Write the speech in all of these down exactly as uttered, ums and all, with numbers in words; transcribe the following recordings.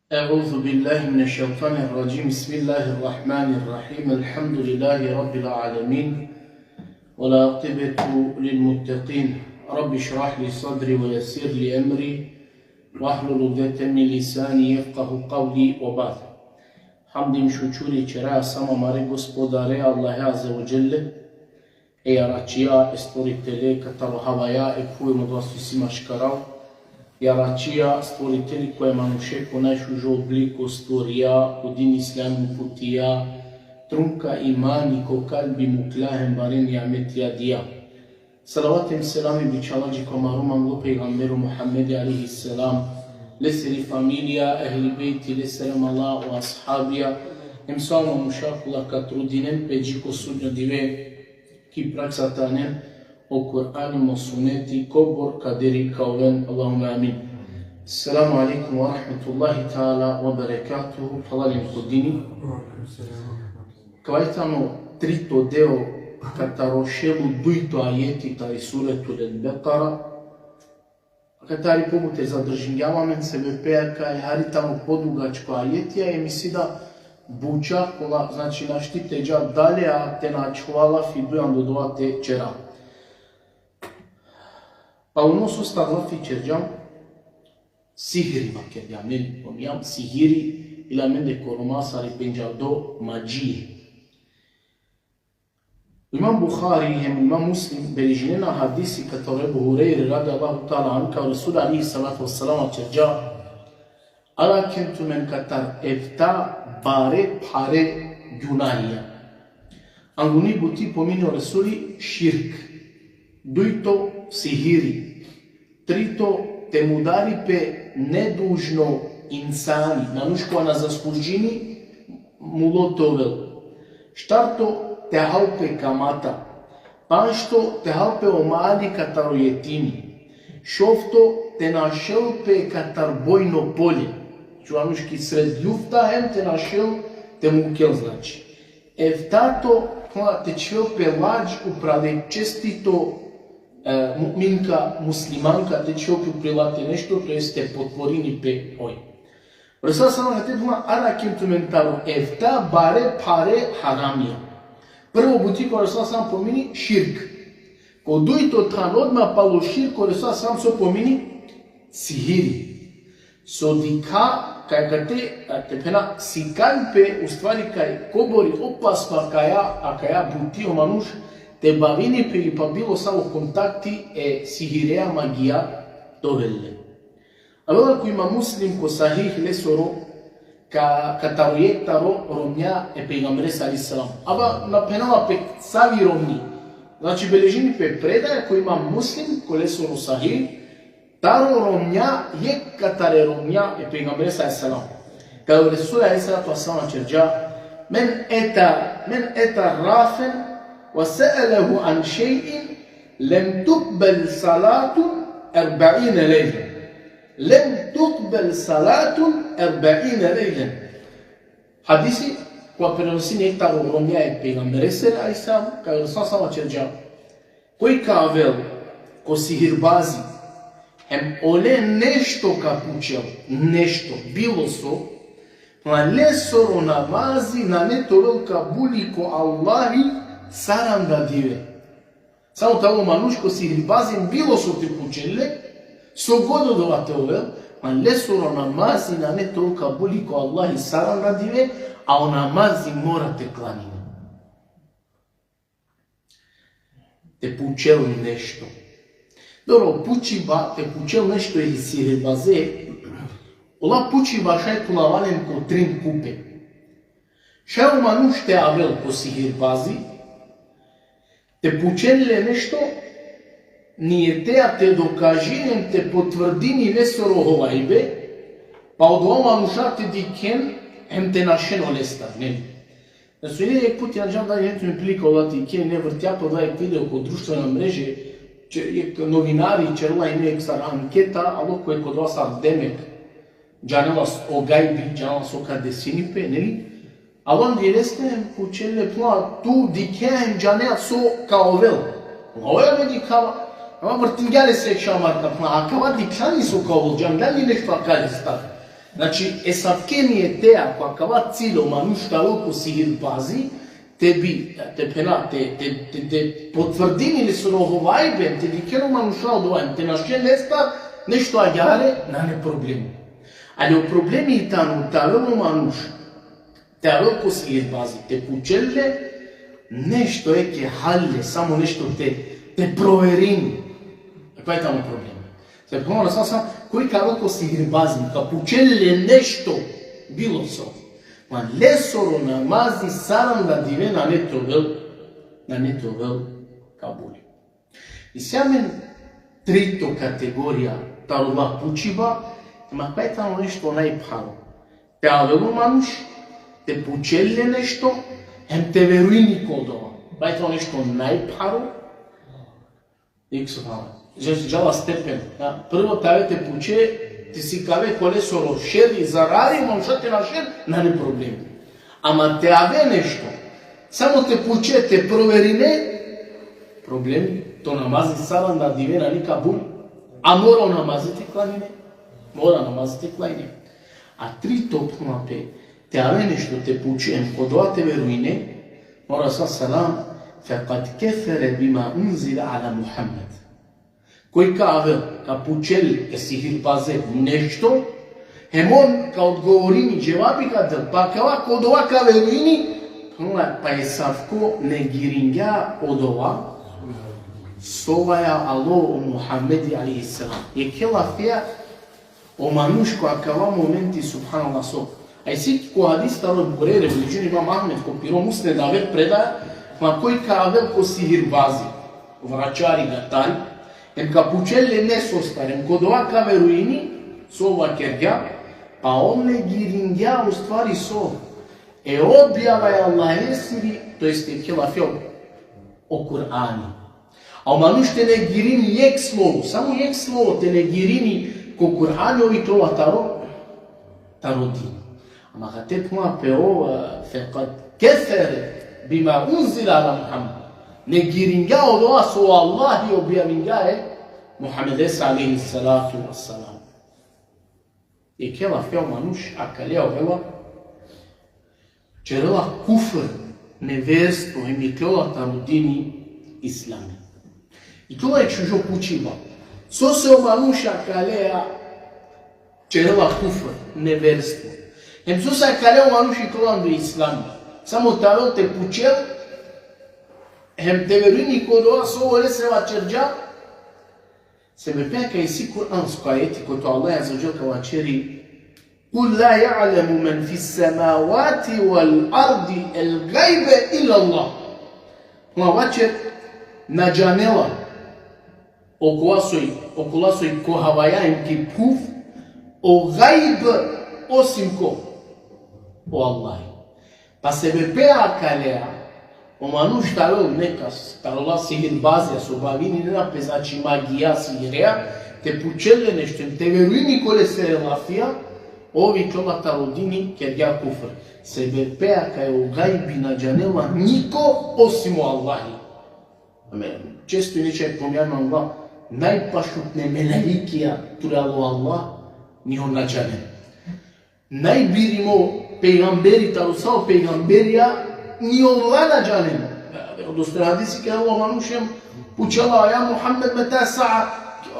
أعوذ بالله من الشيطان الرجيم. بسم الله الرحمن الرحيم. الحمد لله رب العالمين. والعاقبة للمتقين. رب اشرح لي صدري ويسر لي أمري واحلل عقدة من لساني يفقه قولي وبعد. Hamdi hem šukuri ćera samo amare Gospodare, Allahe Azze ve Dželle, e Jaračija, e Stvoritele, kataro havaja e phuve hem odova so isi maškaral. Jaračija, Stvoriteli, koj e manuše ko najšužo obliko stvorija, ko din Islami uputija, trunka imani ko kalbi mukla hem bare nijametija dija. Salavati hem selami bičhalaja dži ko amaro manglo pejgamberi Muhammedi alejhi selam, lesiri familija, ehli bejti, lesere mala, o ashabija, hem sa o manuša kola ka trudinen pe dži ko sudnjo dive ki praksa te anen o Kur'ani hem o suneti, kobor kaderi ka oven, Allahumme amin. Selamu alejkum ve rahmetullahi teala ve berekatuhu, phralalen ko dini. Kava tano trito deo kataro šel u dujto ajeti tari Suretul Bekara. Katari pobuter zadržingjam amen, sebepi kaj hari tano podugačko ajetija, e misli da buča kola, znači, našti te dža dalje, a te na ačhovav lafi duj ando dova te ćera. Pa ono sostar lafi ćerđam, sihiri vakerđam, neli, pominđam, sihiri, ila amende ko Roma sar i pendžardo madžije. Imam Buhari hem Imam Muslim beležinena hadisi kataro Ebu Hurejre radijallahu teala anhu, kaj o Resul alejhi salatu ve selam vakerđa: Arakhen tumen katar efta bare phare gunahija. Anguni buti, pomini o Resuli, širk. Dujto, sihiri. Trito, te mudari pe nedužno insani, manuš kova na zaslužini mulo te ovel. Štarto, te hal pe kamata. Panšto, te hal pe o mali kataro jetimi. Šovto, te našel pe katar bojno polje. Znači, manuš ki sred lufta hem te našel te mukel, znači. Eftato, te čhivel pe lađ uprale čestito, e, mu'minka, muslimanka, te čhivel pe upri late nešto, to jest te potvorini pe oj. Resul sallallahu alejhi ve sellem: Arakhen tumen taro efta bare phare haramija. Prvo buti ko Resul sallallahu alejhi ve sellem pomini širk. Ko dujto than odma palo širk ko Resul sallallahu alejhi ve sellem so pomini? Sihiri. So dikha kaj kate, a, te phena, sikan pe, u stvari, kaj kobor i opasno akaja, akaja buti, o manuš te bavini pe i pa bilo savo kontakti e sihireja, magija te ovel le. Avela ko Imam Muslim ko Sahih lesoro, ka, kataro jekh taro romnja e pejgamberesere alejhi selam. Aba na phenava pe savi romni. Znači, beležini pe predaja ko Imam Muslim ko lesoro Sahih, taro romnja, jekh katare romnja e pejgamberesere alejhi selam. Kaj o Resul alejhi salatu ve selam vakerđa: Men eta, men eta arrafen ve se'elehu an šej'in lem tukbel salatun erbe'ine lejlen. Lem tukbel salatun erbe'ine lejlen. Hadisi kova prenosini jekh taro romnja e pejgamberesere alejhi selam, kaj o Resul sallallahu alejhi ve sellem vakerđa: Koj ka avel ko sihirbazi, hem ole nešto ka pučel, nešto, bilo so, ma lesoro namazi nane te ovel kabuli ko Allahi saranda dive. Samo tano manuš ko sihirbazi hem bilo so te pučel le, so god odova te ovel, ma lesoro namazi nane te ovel kabuli ko Allahi saranda dive, a o namazi mora te klanini. Te pučel nešto. Dobro, pučiba, te pučel nešto e sihirbaze, ola pučiba šaj te ovel len ko trin kupe. Šaj o manuš te avel ko sihirbazi, te pučel le nešto, nijeteja te dokažini, te potvrdini lesoro hovajbe, pa odova manuša te dikhen, hem te našen olestar, ne? Znači, jekh puti, na džanav dali ine tumen prilika ola te dikhen, ine vrtja pe odova jekh video ko društvena mreže, če-, jekh novinari ćerela ine jekh sar anketa, alo koj ko odova sar Demek džanela s-, o gajbi, džanela so ka desini pe, neli? Alo andi leste, pučel le: Pla, tu dikhea hem džanea so ka ovel? Oja, me dikhava. Ama vrtingja lese jekh šamar ka, pla, akava dikhlja li so ka ovel, džangla li nešto akalestar? Znači, esavke nijetea, ko akava cilj o manuš te avel ko sihirbazi, te bi, te phena, te, te, te, te potvrdini lesoro hovajbe, te dikhel o manuša odova, te našel lestar nešto agjaar, nane problemi. Ali o problemi tano te avel o manuš, te avel ko sihirbazi, te pučel le nešto, eke hal le, samo nešto te, te proverini. Akava tano problem. Se phenela sasa, koj ka avel ko sihirbazi, ka pučel le nešto, bilo so, ma lesoro namazi saranda dive nane te ovel, nane te ovel kabuli. Isi amen trito kategorija taro ola pučiba, ma akava tano nešto najpharo. Te avel o manuš, te pučel le nešto, hem te verujini ko odova. Akava tano nešto najpharo. Ik subhanallah. Džala stepen. Ja, prvo te ave te puče, te sikave ko lesoro šeri, zarari, manuša te našel, nane problem. Ama te ave nešto, samo te puče, te proverine, problem, to namazi saranda dive nane kabul, a mora o namazi te klanine. Mora namazi te klanine. A trito, phenela pe, te ave nešto te puče, hem ko odova te verujine, mora sa selam, fekad kefere bima unzile ala Muhammed. Koj ka avel, ka pučel e sihirbaze nešto, hem on ka odgovorini, dževabi ka del, pa akava ko odova ka verujini, pa esavko negiringja odova so vaja alo o Muhammedi alejhi selam. Jekhe lafija, o manuš ko akava momenti, subhanallah, so. A isi ko hadis taro Ebu Hurejre, međutim, imam Ahmed ko piro Musned aver predaja, ma koj ka avel ko sihirbazi, vračari, gatari, hem ka pučel le nesostar, hem ko odova ka verujini, so vakergja, pa on negiringja u stvari so, e objava e Allahesiri, to jest jekhe lafija, o Kur'ani. A o manuš te negirini jekh slovo, samo jekh slovo te negirini ko Kur'ani, ov iklola taro, taro din. Ama kate phenela pe ov, e, fekad kefere bima unzile ala Muhammed. Negiringja odova so o Allahi objavingja e Muhammedese alejhi salatu vesselam. Jekhe lafija, o manuš akalea ovela, čerela kufr, neverstvo, hem iklola taro dini islami. Iklola jekh šužo pučiba. Sose o manuš akalea čerela kufr, neverstvo? Hem sose akalea o manuš iklola ando islami? Samo te avel te pučel, hem te verujini ko odova so olese vaćerđa, Sebepi kaj isi kuransko ajeti kote o Allah azze ve dželle ka vaćeri: "Kul la ja'lemu men fis semavati vel ardi el gajbe illa Allah." Ma vaćer, na džanela okola soj, okola soj ko havaja hem ki phuv, o gajb osim ko? O Allah. Pa sebepi akalea, o manuš taro nekas, taro ola sihirbazija so bavinena pe, znači, magija, sihireja, te pučel le nešto, te verujini ko lesere lafija, ov iklola taro dini, kergja kufr. Sebepi kaj o gajbi na džanela niko osim o Allahi. Amen. Često i nečak pomjana Allah, najpašutne melaikija, ture alo Allah, ni on na džanel. Najbirimo pejgamberi taro sa o pejgamberija, ni ola na džanena. Odnosno hadisi kaj o manuš pučela: "Ja Muhammed, meta sa'a?"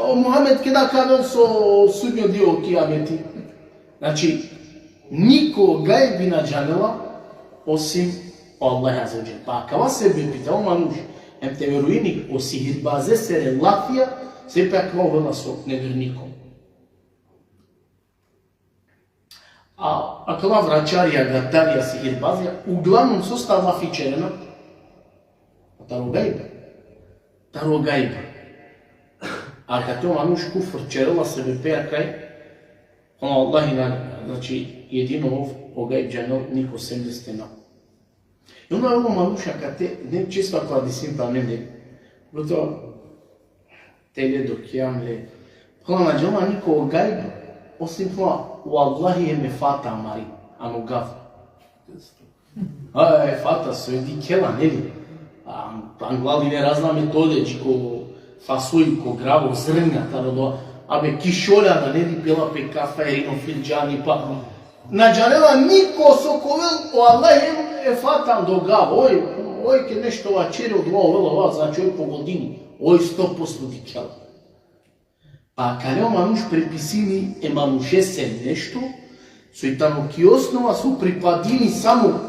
O Muhammed, keda ka avel so sudnjo dive, o kijameti? Znači, niko gajbi na džanela osim o Allah azze ve dželle. Pa akava sebepi te avel o manuš hem te verujini o sihirbazesere lafija, sebepi akava ovela so neverniko. A akala vračarija, gatarija, sihirbazija, uglavnom sostar lafi ćerena? Taro gajb. Taro gajb. A kate o manuš kufr ćerela sebepi kaj, o Allahi na, znači, jedino ov o gajb džanel, niko sem leste na. I onda o manuša kate, ne, često ko hadisi pa ne, ne. Gotovo te le do kijam le. Phenela, na džanela niko o gajb, osim phenela, o Allahi hem e fata amari, ano gav. A, e fata so dikhela, neli? A, anglal ine razna metode, dži ko fasoj, ko gravo, zrnja, taro do. Abe, kišolja da ne bi pila pe kafa, e, ino fil džani, pa na džanela niko so ka ovel, o Allah e fata ando gav, oj, oj ke nešto vaćeri, odova ovela, ova, znači, oj pogodini, oj sto posto dikhela. Pa akale o manuš pripisini e manušese nešto, so i tano ki osnova so pripadini samo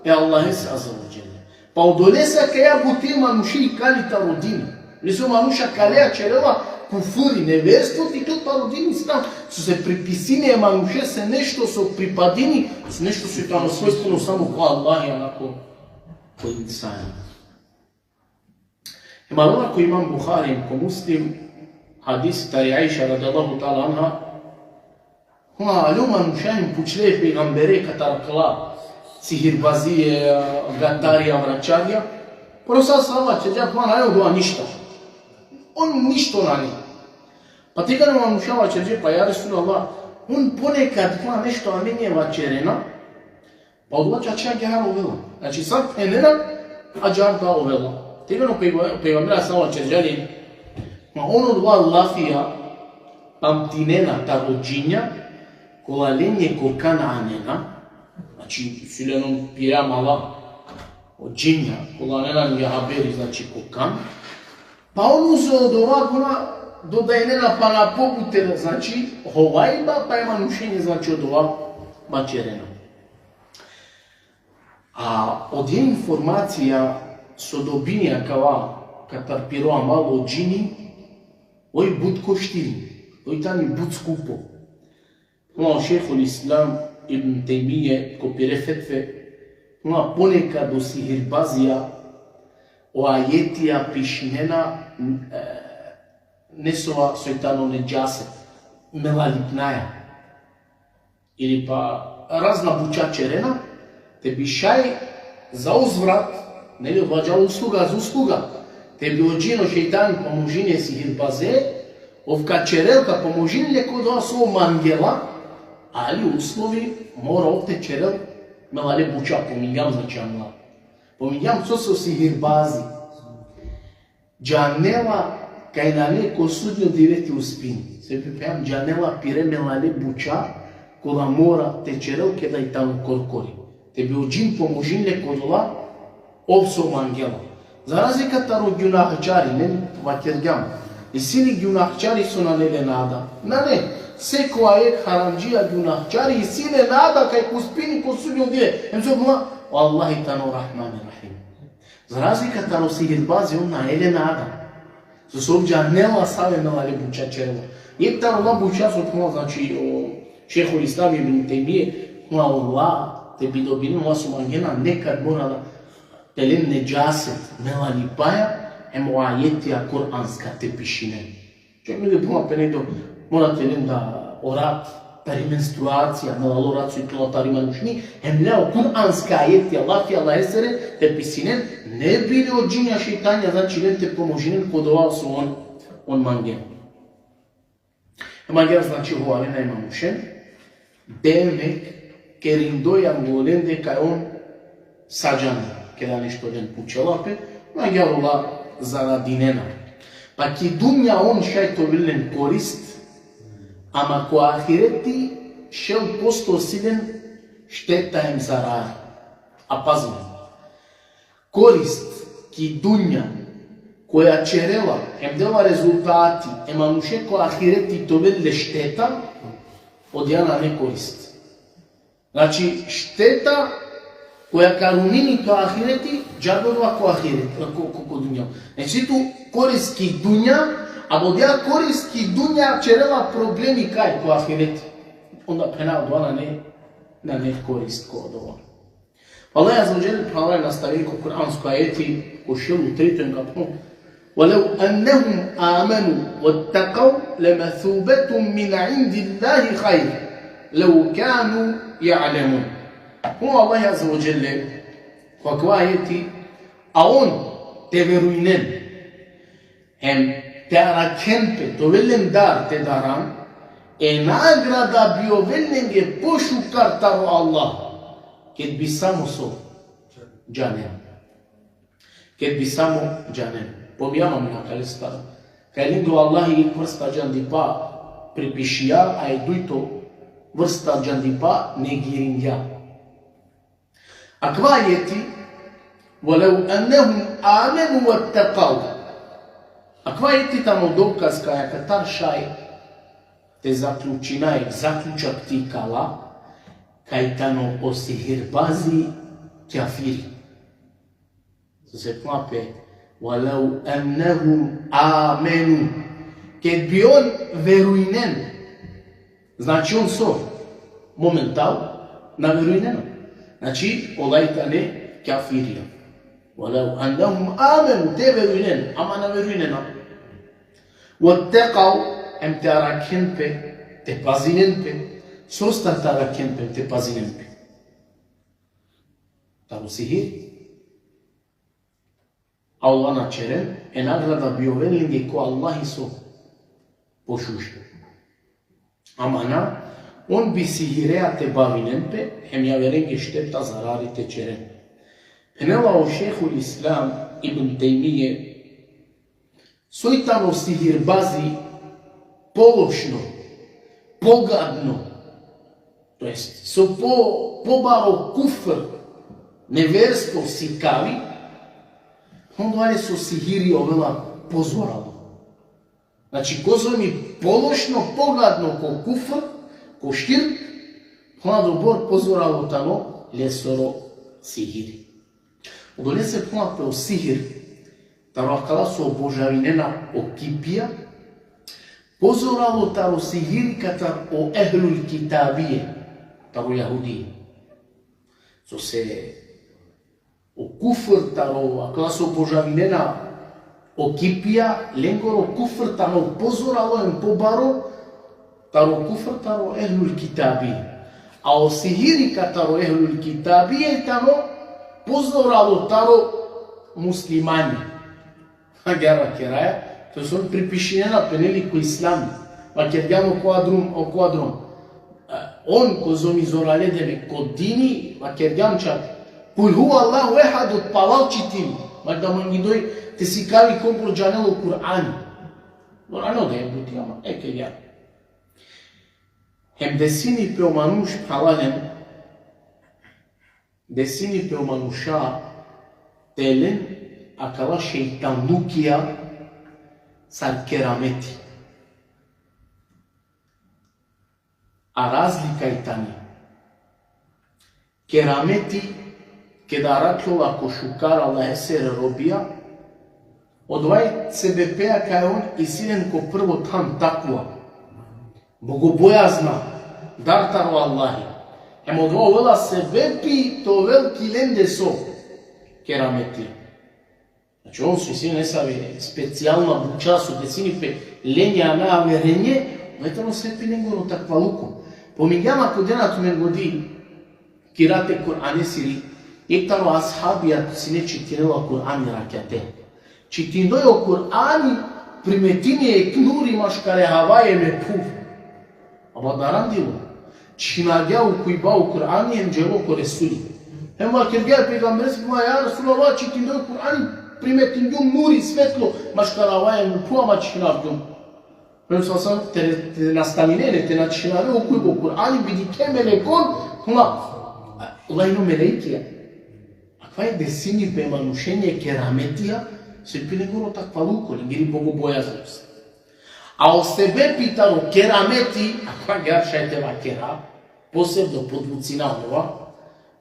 e Allahese azze ve dželle. Pa odolese akaja buti e manuše ikali taro dini. Niso manuša akale aćerela kufuri, neverstvo, te iklel taro dini islam, so se pripisini e manušese nešto so pripadini, so nešto so i tano svojstveno samo ko Allah, a na ko, ko insani. Hem avela ko Imam Buhari, ko Muslim, hadis tari Aiša radijallahu ta'ala anha, Huma, ale o manuša hem pučle e pejgambere katar akala sihirbazije, gatarija, vraćarija. Pero sa sava ćerđa, pa nane odova ništa. On ništo nane. Pa tegani o manuša vaćerđe, pa ja Resulallah, on ponekad pa nešto amenđe vaćerena, pa odova čače agjaar ovela. Znači, sa phenena, agjaar da ovela. Tegani o pejga-, pejgambere sa vaćerđa le, ma on odova lafija pamtinena taro džinja, kola lenđe ko kan anena, znači, si len on pire mala, o džinja, kola anena lenđe haberi, znači, ko kan, pa on uzo odova, kola dodajnena pana pobute, znači, hovajba, pa e manušenge, znači, odova vaćerena. A odija informacija so dobini akava katar piro amal o džini, oj but koštini, oj tani but skupo. Huma o Šejhul Islam Ibn Tejmije ko pire fetve, huma ponekad o sihirbazija o ajetija pišinena, e, nesova so i tano nedžaset, melalipnaja. Ili pa razna buća ćerena, te bi šaj za uzvrat, neli, odova džala usluga za usluga, te bi o džin, o šejtani pomožini e sihirbaze, ov ka ćerel, ka pomožini le ko odova so mangela, ali uslovi mora ov te ćerel melale buća, pominđam, znači, amla. Pominđam so, so sihirbazi džanela kaj nane ko sudnjo dive te uspini. Sebepi džanela pire melale buća, kola mora te ćerel keda i tano korkori. Te bi o džin pomožini le ko odola, ov so mangela. Za razlika taro gjunahčari, ne, vakergjam. Isi li gjunahčari so nane le nada? Nane. Seko jek haramdžija gjunahčari, isi le nada kaj ka uspini ko sudnjo dive. Hem so ma, o Allah i tano Rahmani Rahim. Za razlika taro sihirbazi, on nane le nada. So, so ov džanela save melale buća ćerela. Jek taro ola buća so, znači, o Šejhul Islam Ibn Tejmije, o Allah, te bi dobini ola so mangena, nekad mora da te len nedžaset, melalipaja, hem o ajetija kuranska te pišinen. Čak mi de puma pe negde, mora te len da o rat, tari menstruacija, melalo rat so ikljola tari manušni, hem le o kuranska ajetija, lafi Allahesere, te pisinen, ne bi li o džinja, šejtanja, znači, len te pomožinen ko odova so on, on mangen. Hem agjaar, znači, hovalena e manušen, demek, kerindo anglo lende kaj on sa džanel, keda nešto len pučela pe, agjaar ola zaradinena. Pa ki dunja on šaj te ovel len korist, ama ko ahireti šel posto si len šteta hem zarar. A pazin, korist ki dunja koja ćerela hem dela rezultati e manuše ko ahireti te ovel le šteta, odija nane korist. Znači, šteta koja ka rumini to ahireti, džabe odova ko ahireti, ko, ko, ko dunja. Znači, tu korist ki dunja, a odija korist ki dunja ćerela problemi kaj ko ahireti. Onda phena odova nane, nane korist ko odova. Allah azze ve dželle, pa Allah nastavini ko kuransko ajeti, ko šel u trito, ka phenel: ولو أنهم آمنوا واتقوا لمثوبة من عند الله خير لو كانوا يعلمون. Ko Allah azze ve dželle, ko akava ajeti, a on te verujnen, hem te arakhen pe, te ovel len dar te daran, e nagrada bi ovel lenge pošukar taro Allah, ked bi samo so džanen. Ked bi samo džanen. Pominđam amen akalestar. Kaj lenge o Allahi jek vrsta džandipa, pripišija, a e dujto vrsta džandipa negiringja. Akava ajeti, ولو أنهم آمنوا واتقوا. Akava ajeti tano dokaz kaj akatar šaj te zaključina jek zaključak te ikala, kaj tano o sihirbazi kjafiri. Sose phenela pe, ولو أنهم آمنوا. Ked bi on verujnen. Znači on so? Momental na verujnena. Znači, ola i tane kjafirija. ولو أنهم آمنوا, te verujnen, ama na verujnena. واتقوا, em te arakhen pe, te pazinen pe. Sostar te arakhen pe, te pazinen pe? Taro sihir. A ola na ćeren, e nagrada bi ovel lenge ko Allahi so pošuži. Ama na, on bi sihirea te bavinen pe, hem javerenge šteta, zarari te ćeren. Phenela o Šejhul Islam Ibn Tejmije, soj tano sihirbazi pološno, pogadno, to jest, so po, pobaro kufr, neverstvo sikavi, onda so sihiri ovela pozoralo. Znači, kozom i pološno, pogadno ko kufr, ko širk, onda odobor pozoralo tano lesoro sihiri. Odolese phenela pe o sihir, taro akala so obožavinena o kipija, pozoralo taro sihiri katar o ehlul kitabije, taro jahudije. Sose o kufr taro akala so obožavinena o kipija, lengoro kufr tano pozoralo em pobaro, taro kufr taro ehlul kitabi. A o sihiri kataro ehlul kitabi tano pozoralo taro muslimani. Agjaar vakeraja, to so pripišinena pe, neli, ko islam. Vakergjam o kuadrum, o kuadrum. E, on kozom i zorale deme ko dini, vakergjam čak: قل هو الله أحد, palal čitini. Mak da mangidoj te sikavi kobor džanel o Kur'ani. Zorano da e buti, ama e kergja. Hem desini pe o manuš, phralalen, desini pe o manuša te len akala šejtanlukija sar kerameti. A razlika i tani. Kerameti, keda arakhlola ko šukar Allahesere robija, odova i sebepea kaj on isi len ko prvo than takva. Bogobojazna, dar taro Allahi. Hem odova ovela sebepi te ovel ki lende so? Kerameti. Znači, on so isi nesave specijalna buća so desini pe lenje, a na averenje, me tano sebepi lengoro takvaluko. Pomingjam, ako dena tumen godi, kirate Kur'anesiri, jekh taro ashabija sine čitinela o Kur'ani rakjate. Čitindoj o Kur'ani, primetini jekh nuri maškare havaja em e phuv. Ama darandilo. Čhinagja o kujba o Kur'ani hem dželo ko Resuli. Hem vakergja e pejgamberese: Ja Resulallah, čitindoj o Kur'ani, primetingjum nuri, svetlo maškare havaja em e phuv, ama čhinavgjum. Pejgamberi sallallahu alejhi ve sellem: Te, te nastanine le, te na čhinave o kujba o Kur'ani, bi dikhe melekon, huma, ola ine o melekija. Akava desini pe manušenge kerametija, sebepi lengoro takvaluko, lengiri bogobojaznost. A o sebepi taro kerameti, akava agjaar šaj te vakera, posebno podvucina odova,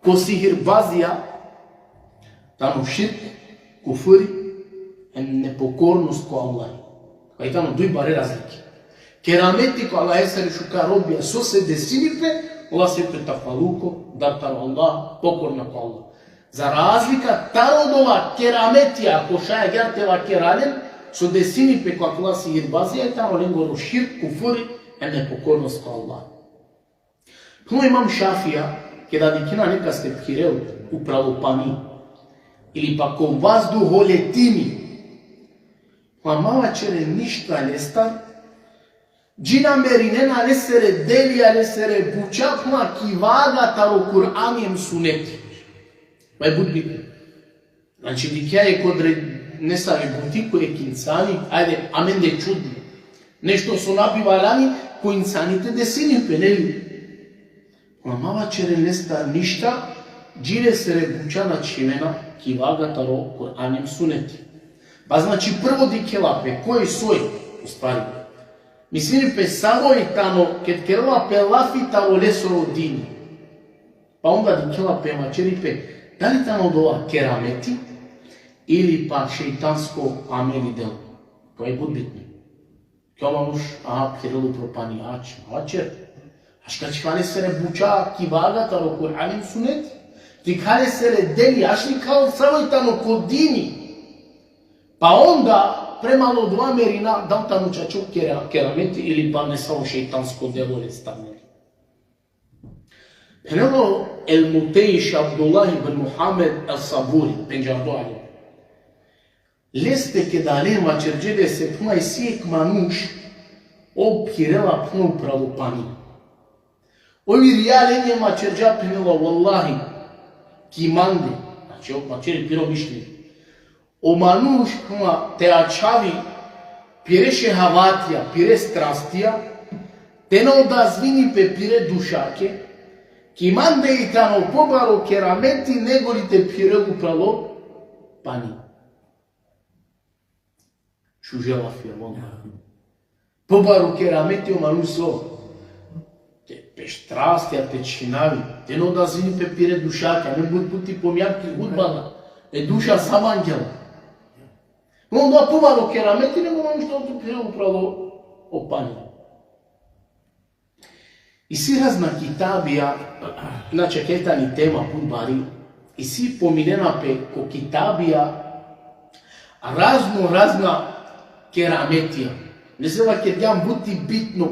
ko sihirbazija, tano širk, kufri, hem nepokornost ko Allah. Pa i tano duj bare razlike. Kerameti ko Allahesere šukar robija, sose desini pe, ola sebepi takvaluko, dar taro Allah, pokorna ko Allah. Za razlika taro odola kerametija, ko šaj agjaar te vakera len, so desini pe ko akala sihirbazija, i tano lengoro širk, kufri, hem nepokornost ko Allah. Phenela o Imam Šafija, keda dikhena nekaste phirel upralo pani, ili pak ko vazduh letini, ma ma vaćeren ništa lestar, dži na merinena lesere delija, lesere buća, phenela, ki vaga taro Kur'ani hem suneti. Pa i but bitno. Znači, dikhea jekh odre-, nesavi buti ko jekh insani, ajde, amende čudno. Nešto so na bi valjani, Ko insani te desini pe, neli? Ama ma vaćeren lestar ništa, dži lesere buća na čhivena ki vaga taro Kur'ani hem suneti. Pa znači prvo dikhela pe koj soj, u stvari. Mislini pe savo i tano, ked kerela pe lafi taro lesoro dini. Pa onda dikhela pe, vaćeri pe, dali tano dova kerameti, ili pa šejtansko ameli, delo. To je but bitno. Ko manuš, aha, phirela upro pani, ač, vaćer. Ač ka čhiva lesere buća ki vaga taro Kur'ani hem sunet. Dikha lesere deli, ač dikha savo i tano ko dini. Pa onda, prema odova merina, dal tano čačo kera-, kerameti ili pa nesavo šejtansko delo lestar, neli? Phenela o El-Mutejš Abdullah ibn Muhammed El-Saburi, pendžardo alem. Leste keda len vaćerđe lese, phenela, isi jekh manuš, ov phirela, phenela, upral o pani. Ov irja len hem vaćerđa, phenela, vallahi, ki mande, znači, ov vaćeri piro mišljenje. O manuš, phenela, te ačhavi pire šehavatija, pire strastija, te na odazvini pe pire dušake, ki mande i tano pobaro kerameti nego li te phirel upral o pani. Čuže lafija, vallahi. Pobaro kerameti o manuš so. Te pe strastija te čhinavi, te na odazvini pe pire dušake, amen but puti pominjam ki hutba, e duša sa mangela. No, da pobaro kerameti nego manuš te phirel upral o pani. Isi razna kitabija, znači, akaja tani tema but bari, isi pominena pe ko kitabija razno razna kerametija. Lese vakergjam but i bitno,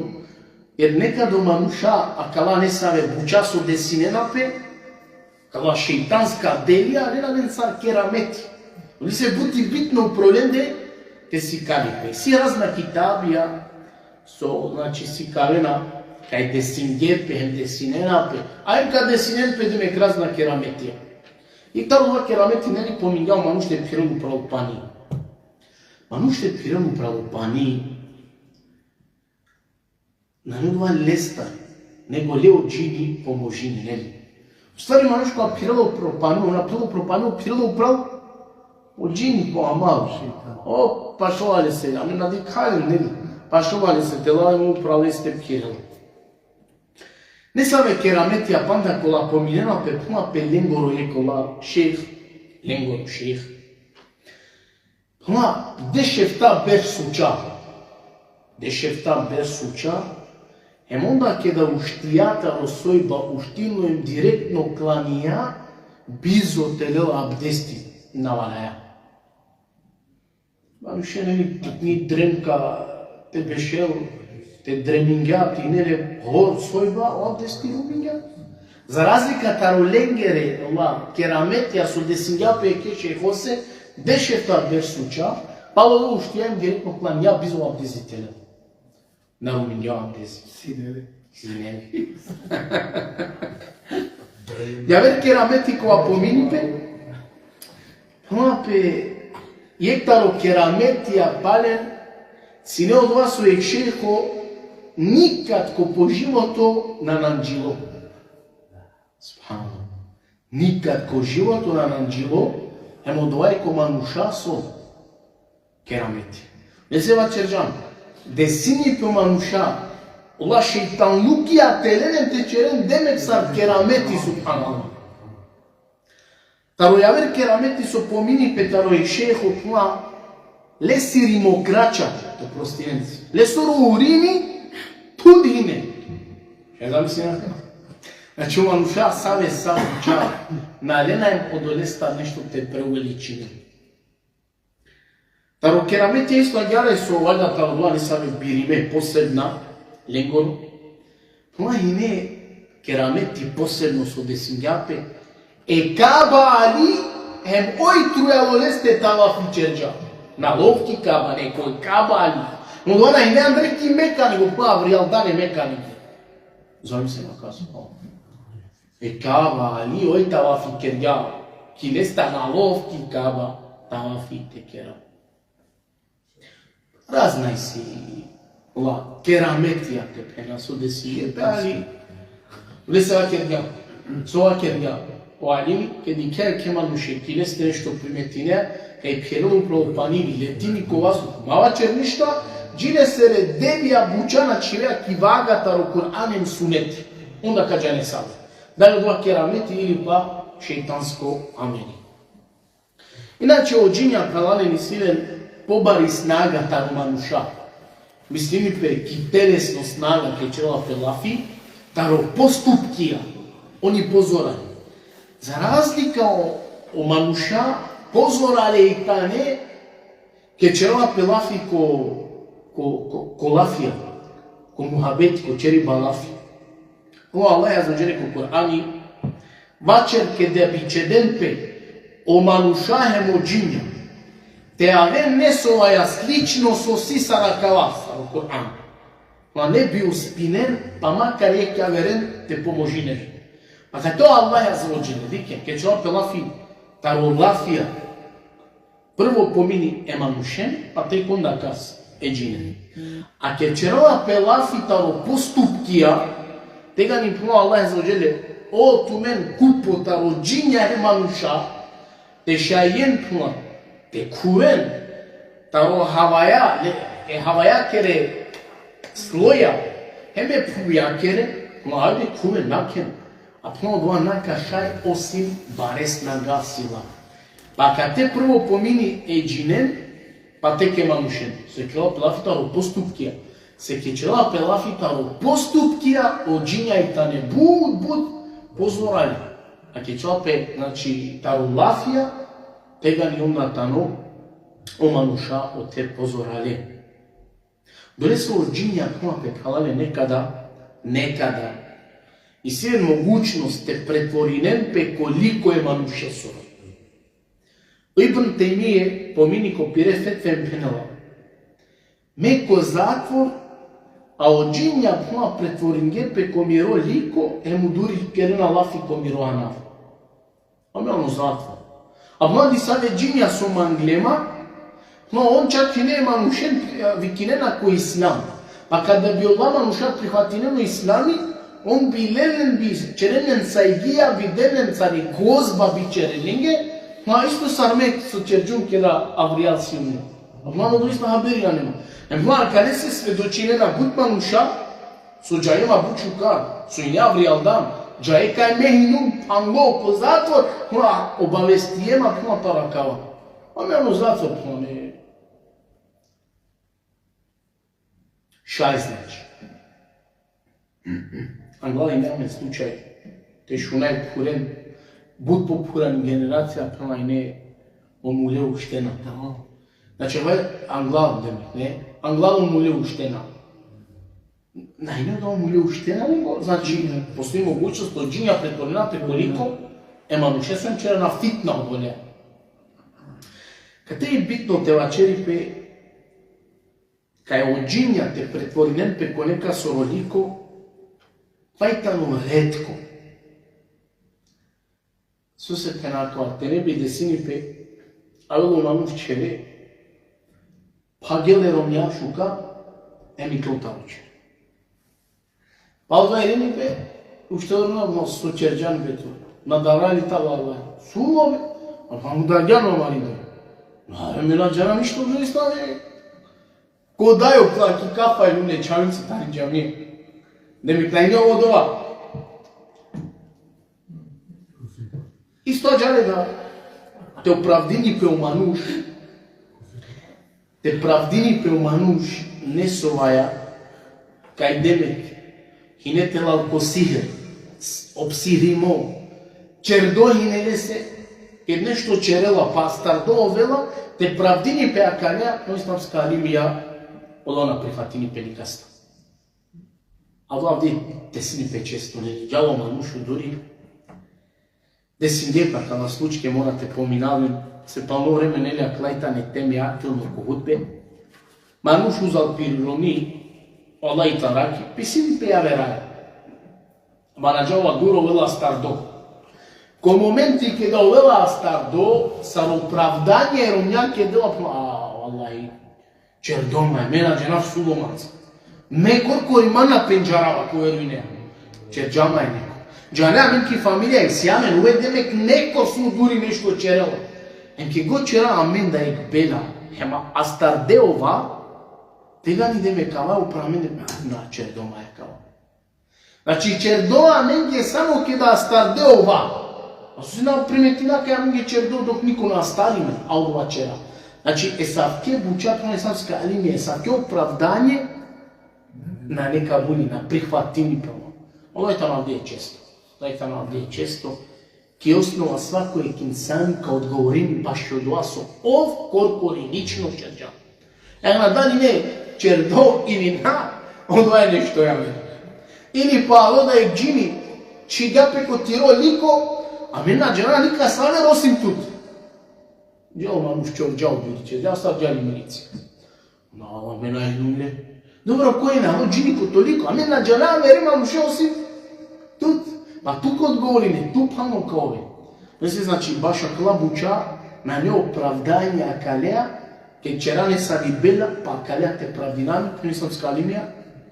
jer nekad o manuša akala nesave buća so desinena pe, akala šejtanska delija, lela len sar kerameti. Lese but i bitno upro lende te sikali pe. Isi razna kitabija so, znači, sikavena kaj desingje pe, hem desinena pe, a hem ka desinen pe, demek, razna kerametija. I taro ova kerameti, neli, pomingjam, manuš te phirel upral o pani. Manuš te phirel upral o pani. Nane odova lestar, nego le o džini pomožini, neli? U stvari, manuš kova phirela upro pani, na phirela upro pani, phirela upral o džini, po amal. O, pašala lese, amen na dikha len, neli? Pašala lese, te la upral leste, phirela. Nesave kerametija panda kola pominena pe, phenela pe lengoro jekh ola šejh, lengoro šejh. Phenela, dešefta berš suča. Dešefta berš suča. Hem onda keda uštija taro sojba, uštino hem direktno klanija, bizo te lel abdesti na valjaja. Manuše, neli, ni dremka te bešel, te dremingja, te ine le hor sojba, o abdesti rumingja. Za razlika taro lengere, ola kerametija so desingja pe jekhe šejhose, dešefta berš suča, palo uštija hem direktno klanija, bizo abdesti te lel. Na rumingja o abdesti. Sine le. Sine le. Javer kerameti kova pomini pe, phenela pe, jekh taro kerametija palen, sine odova so jekh šejho nikad ko po životo na nanđilo. Subhanallah. Nikad ko životo na nanđilo, hem odova jekh o manuša so kerameti. Lese vaćerđam, desini pe o manuša, ola šejtanlukija te len hem te ćeren, demek, sar kerameti, subhanallah. Taro javer kerameti so pomini pe taro jekh šejho, phenela, lesiri mokraća, oprostinen, lesoro urini thud hine. Ja zamislina. Znači, o manuša save sa buća, na lena hem odolestar nešto te preuveličinen. Taro kerameti isto agjaar so valjda taro ola nesave birime posebna lengoro. Phenela, hine kerameti posebno so desingja pe, e Kaba ali hem oj trujalo leste tavafi ćerđa. Na lov ki Kaba, nego e Kaba ali. No, dova na hine andre ki Meka, nego pa avrijaldane Meka, nego. Zamisli, ma kaso. E Kaba ali, oj tavafi kerđa, ki lesta na lov ki Kaba tavafi te kera. Razna isi Ola kerametija te phena so desi pe, ali lese vakergja, so vakergja o alimi, ked iklja jekhe manuše, ki leste nešto primetinea, kaj pherela upro o pani, letini ko vazduh, ma vaćer ništa, dži lesere devija buća na čhivea ki vaga taro Kur'an hem suneti. Onda ka džane savo. Dali odova kerameti ili pa šejtansko ameli. Inače, o džinja, phralalen, isi len pobari snaga taro manuša. Mislini pe ki telesno snaga, ked ćerela pe lafi, taro postupkija, oni pozorale. Za razlika o, o manuša, pozorale i tane, ked ćerela pe lafi ko, ko, ko, ko lafija, ko muhabeti, ko ćeriba lafi. O Allah azze ve dželle ko Kur'ani vaćeri keda bi ćeden pe o manuša hem o džinja te aven nesovaja slično so si sar akala, sar o Kur'an. Ma ne bi uspinen, pa makar jekh averen te pomožinen. Pa kate o Allah azze ve dželle, dikhen, ked ćerela pe lafi taro lafija, prvo pomini e manušen, pa tek onda kas, e džinen. A ked ćerela pe lafi taro postupkija, tegani phenela o Allah azze ve dželle, o tumen kupo taro džinja hem manuša, te šajen, phenela, te khuven taro havaja, le, e havajakere sloja, hem e phujakere, phenela, hajde khuven, nakhen. A phenela, odova na ka šaj osim bare snaga, sila. Pa kate prvo pomini e džinen, pa tek e manušen. Se ćerela pe lafi taro postupkija. Se ked ćerela pe lafi taro postupkija, o džinja i tane but, but pozorale. A ked ćerela pe, znači, taro lafija, tegani onda tano o manuša ote pozorale. Dolese o džinja, phenela pe, phralalen, nekada, nekada isi len mogućnost te pretvorinen pe ko liko e manušesoro. Ibn Tejmije pomini ko pire fetve hem phenela: Me ko zatvor, a o džinja, phenela, pretvoringe pe ko miro liko, hem uduri kerena lafi ko miro anav. A me ano zatvor. A mladi save džinja so mangle ma, no, on čak hine manušen, e, vikinena ko islam. Pa kada bi ola manuša prihvatinen o islami, on bi lel len, bi ćeren len sajgija, bi del len sar i gozba bi ćeren lenge, ma isto sar me so ćerđum keda avrijal sijum. A mladi odova isto haberi nane ma. Em mladi, kale se svedočinena but manuša, so džaje ma but šukar, so ine avrijaldan, džaje kaj me hinum, phanlo, ko zatvor, phenela, obavestije ma, phenela, taro akava. A me ano zatvor, phenela, me šaj, znači. Angla ine amen slučaj, te šunaj phuren, but po phuren generacija, phenela, ine o mule uštena, tamam. Znači, angla, demek, ne? Angla o mule uštena. Na ine da o mule uštena, nego, znači, postoji mogućnost o džinja pretvorina pe ko liko e manušesoro, ćerena fitna odoleja. Kate i bitno te vaćeri pe, kaj o džinja te pretvorinen pe ko nekasoro liko, pa i tano retko. So se phena akava, te ne bi desini pe, avela o manuš ćhere, phagel e romnja šukar, em iklol taro ćher. Pa odova ireni pe, uštedor na, ma so ćerđan be tu. Na dara li tava Allah. Sulo be. A pa mudargjan o marido. Na, me na džana ništo, me isto be. Ko dajo plaki kafa i lune čavice tari džamije. Demek na ine odova. Isto džane da te opravdini pe o manuš, te pravdini pe o manuš nesovaja, kaj, demek, hine te lal ko sihr, s-, opsihrimo, ćerdo hine lese, ked nešto ćerela pa astardo ovela, te pravdini pe akaleja, o islamska alimija, ola na prifatini pe nikasta. Avdive desini pe često, ne, džal o manuš uduri. Desinge pe akala slučke, mora te pominav len, se palno vreme, neli, akala i tane teme aktuelno ko hutbe. Manuš uzal pi romni, ola i taraki, pisini pe javeraja. Marađa ova dur ovela astardo. Ko momenti keda ovela astardo, sar opravdanje e romnjake dela, a, vallahi, ćerdo ma, me na džanav sulo manca. Me korkori ma na pendžarava ko verujne. Čerđa ma e neko. Džane amen ki familija isi amen, uvek demek neko so duri nešto čerela. Em ki god čera amen da ek bela, hem astarde ova, tegani demek kava upra amen demek na čerdo ma e kava. Znači, čerdo amenge samo keda astarde ova. A so si na primetina kaj amenge čerdo dok niko na astari me, a ova čera. Znači, esavke buča, prvo islamska alimi, esavke opravdanje, na ne kabuli, na prihvatini prvo. Ovo je tano avdive često. Ovo je tano avdive često. Ki osnova svako ek insan ka odgovorini bašo dova so ov korkori lično čerđa. E na dali ne čerdo ili na, odova je nešto javno. Ili pa alo da ek džini čhivgja pe ko tiro liko, amen na džana nika saver osim tut. Džal manuš čorđa u duriće, džal sad džali milicija. Na, amen na idum le. Dobro, koj na, o džini ko to liko, amen na džana mere manuše osim tut. Pa tu ka odgovorine, tu pano ka ove. Misli, znači, baš akala buča, nane opravdanje akalea, ke čerane savi bela, pa akalea te pravdinan, tu nisam skalimija,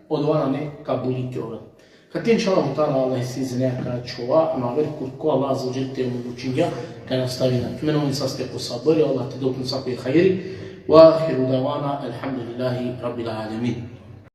odova nane kabuli te ove. Kate inšallah ta'ala, Allah isi iznea ka čhova, ama aver kurko Allah azze ve dželle te omogućingja, ka nastavina. Tumen oven saste ko sabri, Allah te dopun sa ko hajri. Wa ahiru davana, elhamdulillahi rabbil alemin.